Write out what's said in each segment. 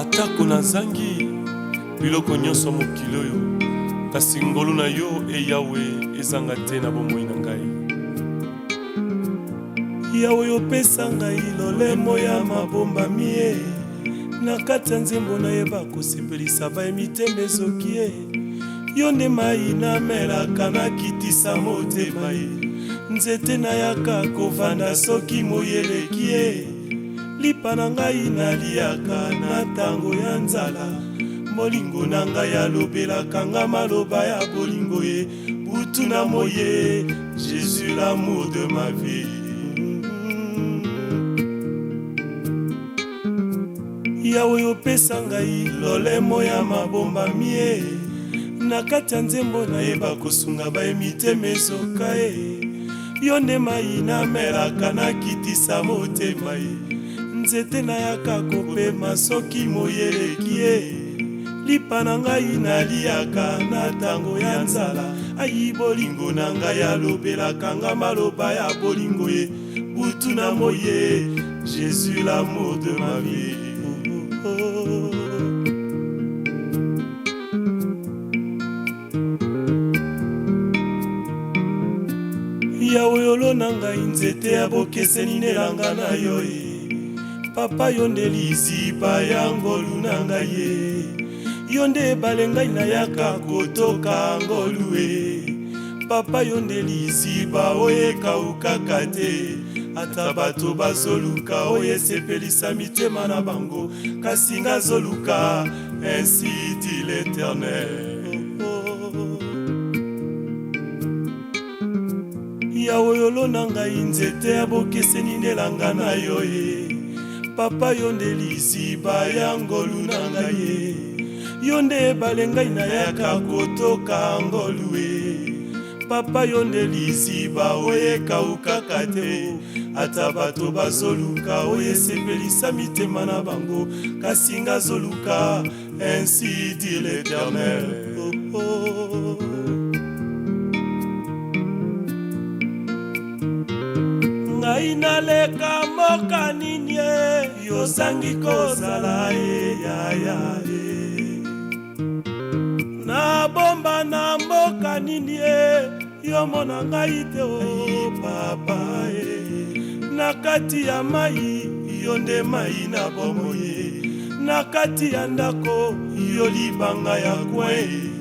Atako nazangi biloko nyonso ya mokili oyo, kasi ngolu na yo, e Yawe, ezanga te na bomoi na ngai. Yawe, opesa ngai lolemo ya mabombami e, na kati ya nzembo nayeba kosepelisa baye mitema ezoki e. Yo nde mai namelaka nakitisa motema e, nzete nayaka kovanda soki moi eleki e. Lipa na ngai naliaka na tango ya nzala, Molingo na ngai alobelaka nga maloba ya bolingo ye butu na moi ye, Jesus l'amour de ma vie. Yawe opesa ngai lolemo ya mabombami ye, na kati ya nzembo nayeba kosunga baye mitema ezoka ye. Yo nde mai namelaka nakitisa motema ye, nzete nayaka kopema soki moi eleki ye. Lipa na ngai naliaka na tango ya nzala, ayi bolingo na ngai alobelaka nga maloba ya bolingo ye, butu na moi ye, Jesus l'amour de ma vie. Oh, oh, oh. Yawe olona ngai nzete ya bokeseni nelanga na yo e papa yo nde liziba ya ngolu na ngai ye yo nde ebale ngai nayaka kotoka ngolu e papa yo nde liziba oyo ekaukaka te ata bato bazoluka oyo esepelisa mitema na bango kasi nga zoluka Ainsi dit l'Éternel. Yawe olona ngai nzete ya bokeseni ndelanga na yo ye papa yo nde liziba ya ngolu na ngai ye yo nde ebale ngai nayaka kotoka ngolu e Papa yo nde liziba oyo ekaukaka te, ata bato bazoluka oyo esepelisa mitema na bango, kasi nga zoluka, ainsi dit l'Eternel. Oh, oh. Ngai naleka mboka nini e, yozangi kozala e yaya e. Nabomba na mboka nini e yo mona ngai te o papa e na kati ya mai yo nde mai na bomoi na kati ya ndako yo libanga ya coin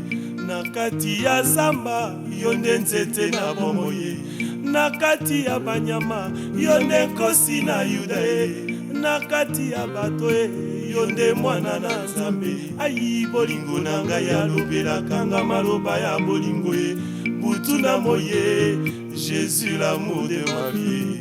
na kati ya zamba yo nde nzete na bomoi na kati ya banyama yo nde nkosi na yuda e na kati ya bato e yo nde mwana na nzambe Ayi bolingo na ngai alobelaka nga maloba ya bolingo ye butu na moye Jesus l'amour de ma vie.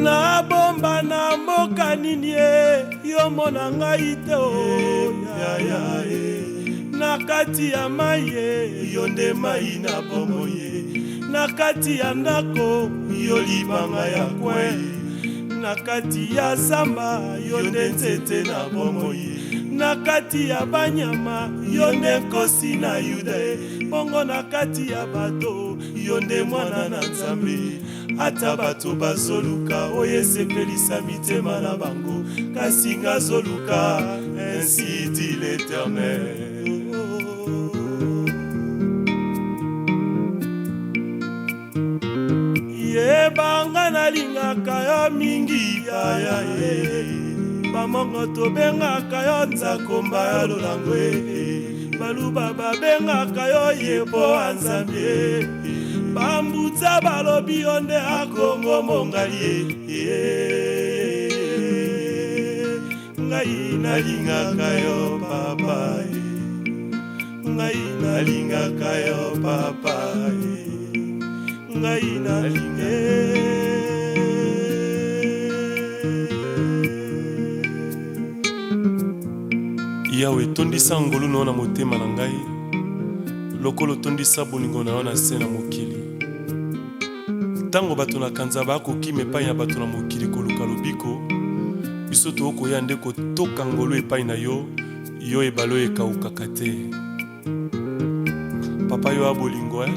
Nabomba na mboka nini ye yo mona ngai te o oh, yaya ye na kati ya mai ye yo nde mai na bomoi Na kati ya ndako yo libanga ya coin, na kati ya zamba yo nde nzete na bomoi, na kati ya banyama yo nde nkosi na Yuda, bongo na kati ya bato yo nde mwana na Nzambe. Ata bato bazoluka oyo esepelisa mitema na bango, kasi nga zoluka, ainsi dit l'Eternel. Yeba nga nalingaka yo mingi yaya ye bamongo tobengaka yo nzakomba ya lolango e baluba babengaka yo ye po nzambe bambutsa balobi yo nde akongo mongali ye ngai nalingaka yo papa ye ngai nalingaka yo papa ye ngai nalinge Yawe, tondisa ngolu na yo na motema na ngai, lokola otondisa bolingo na yo na se na mokili. Ntango bato na kanza bakokima epai na bato na mokili koluka lobiko, biso tokoya nde kotoka ngolu epai na yo, yo ebale oyo ekaukaka te. Papa yo ya bolingo eh?